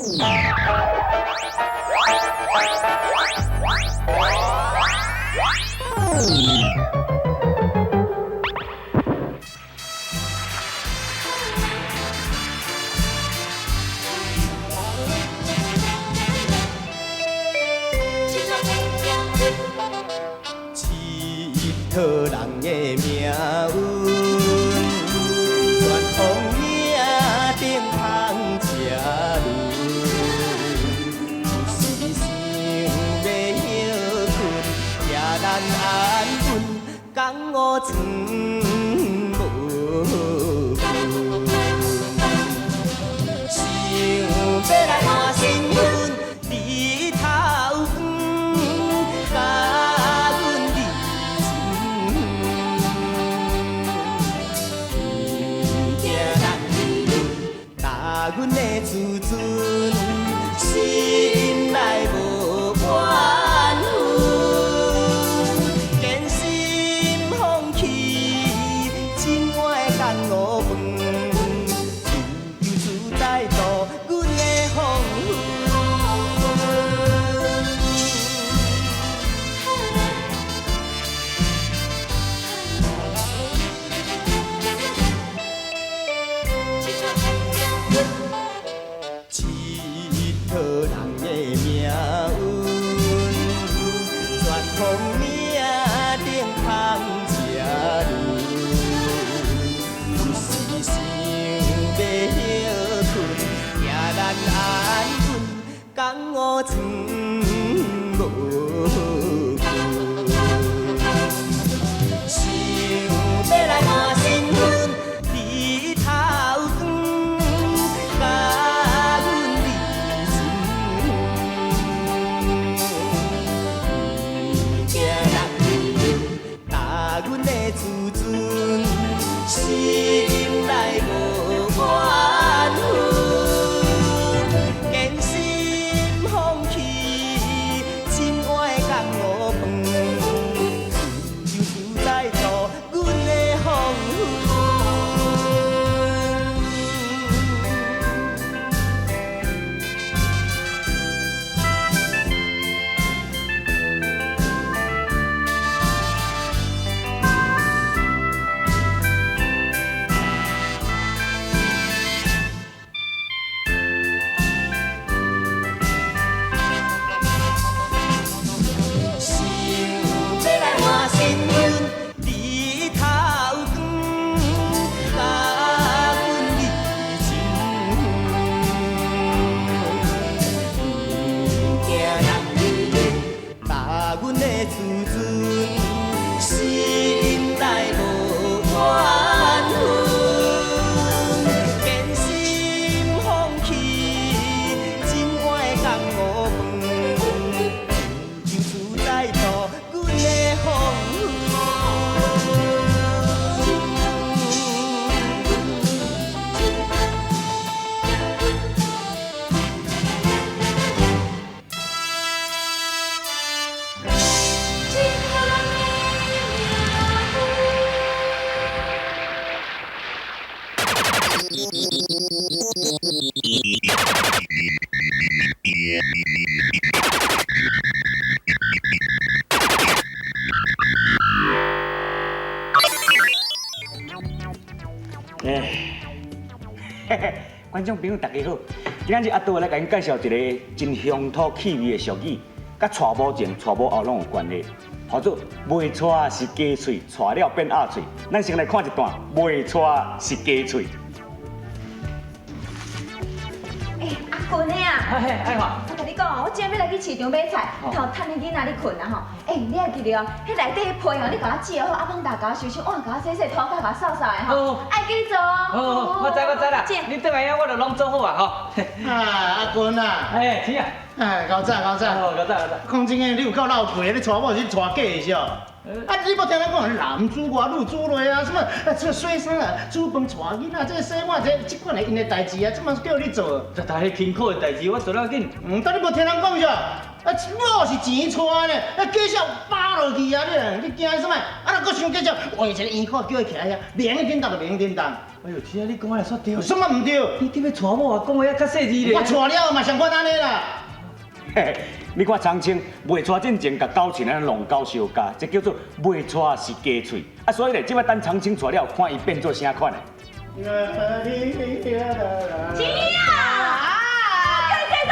𨑨迌人的命運，全予命頂空車輪，有時想欲歇睏，也難安穩，江湖床無困。想欲來換身份，日頭光，佮阮離情。毋驚人議論，打阮的自尊，心內無怨憤。堅心放棄，一碗江湖飯，自由自在度阮的黃昏。𨑨迌人的命運，全予命頂空車輪。有時想欲歇睏，也難安穩，江湖床無困。想欲來換身份，日頭光，佮阮離情。毋驚人議論，打阮的自尊，心內無怨憤。堅心放棄，一碗江湖飯，自由自在度阮的黃昏。想欲來換身份，日頭光，佮阮離情。毋驚人議論，打阮的自尊，心內無怨憤。堅心放棄，一碗江湖飯，自由自在度阮的黃昏。哎，嘿嘿，觀眾朋友大家好，今仔日阿杜來共恁介紹一个真鄉土趣味的俗語，佮娶某前、娶某後攏有關係，號做袂娶是雞喙，娶了變鴨喙。咱先來看一段袂娶是雞喙。欸，阿君的啊，嘿，愛華，我共你講哦，我今仔欲來去市場買菜，頭趁彼囡仔咧睏啊吼。欸，你愛記著哦，彼內底彼被哦，你共我摺好，啊，枋罩共我收收，碗共我洗洗，塗跤共我掃掃的吼。愛記得做哦。好，我知我知啦。你轉來遐，我就攏做好啊吼。啊，阿君啊。哎，是啊。哎，𠢕早𠢕早。哦，𠢕早𠢕早。講真的，你有夠老氣，你娶某是娶假的是哦？啊，你無聽人講男主外女主內啊，什麼啊，這洗衫啊，煮飯、帶囡仔，這個洗碗，這這款的𪜶的代誌啊，這嘛叫你做？這台彼辛苦的代誌，我做了緊。嗯，但你無聽人講啥？啊，某是錢娶呢，啊，計數飽落去啊！你你驚啥物？啊，若閣傷計數，換一个圓口叫伊徛遐，袂用叮當就袂用叮當。哎呦，錢仔你講的煞對。什麼毋對？你伫欲娶某啊，講話較細膩咧。我娶了嘛，上款按呢啦。嘿，你看長青袂娶進前，共狗飼按呢狼狗相咬，這叫做袂娶是雞喙。啊，所以咧，這擺等長青娶了，看伊變做啥款的。錢啊！叫你洗衫，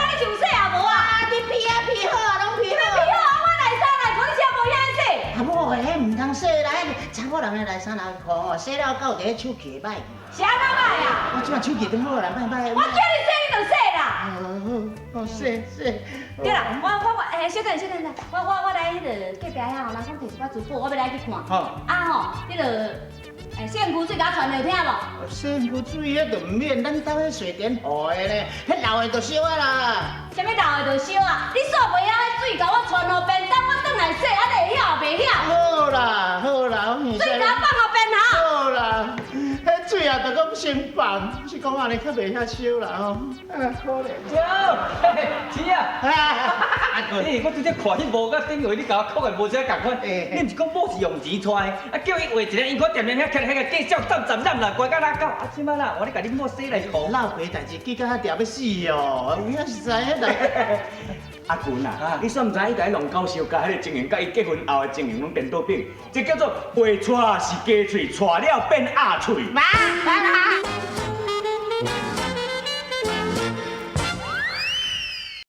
你想洗也無啊？你披啊披好啊，攏披你披好啊，我內衫內褲你車無遐洗。啊某，彼毋通洗啦，彼查某人的內衫內褲吼，洗了到佇咧手氣會歹去。是按怎歹啊？我這擺手氣都好啦，歹歹。我叫你洗你就洗啦。哦，洗洗。對啦，我我我，欸，小等小等，我我我來彼个隔壁遐吼，人講提一寡珠寶，我欲來去看。好。啊吼，彼个，欸，洗身軀水共我傳來聽無？洗身軀水彼就毋免，咱兜彼水電予的呢，彼漏的就燒啊啦。啥物漏的就燒啊？你煞袂曉彼水共我傳予便當，我轉來洗，按呢會曉袂曉？好啦好啦，我水共我放予便哈。好啦，彼水啊，就閣先放，是講按呢較袂遐燒啦吼。啊，可憐。對，錢啊！欸，我拄才看彼幕佮頂下，你共我講的無啥仝款。你毋是講某是用錢娶的，啊叫伊畫一个，伊看踮踮遐徛遐個計數站站站啦，乖甲若狗。啊，這擺啦，我咧共你某洗內褲。老爸代誌記甲遐定欲死哦，有影實在彼來。阿群啊，你煞毋知伊共伊狼狗相咬，彼个情形，佮伊結婚後的情形攏顛倒反，這叫做袂娶是雞喙，娶了變鴨喙。媽媽。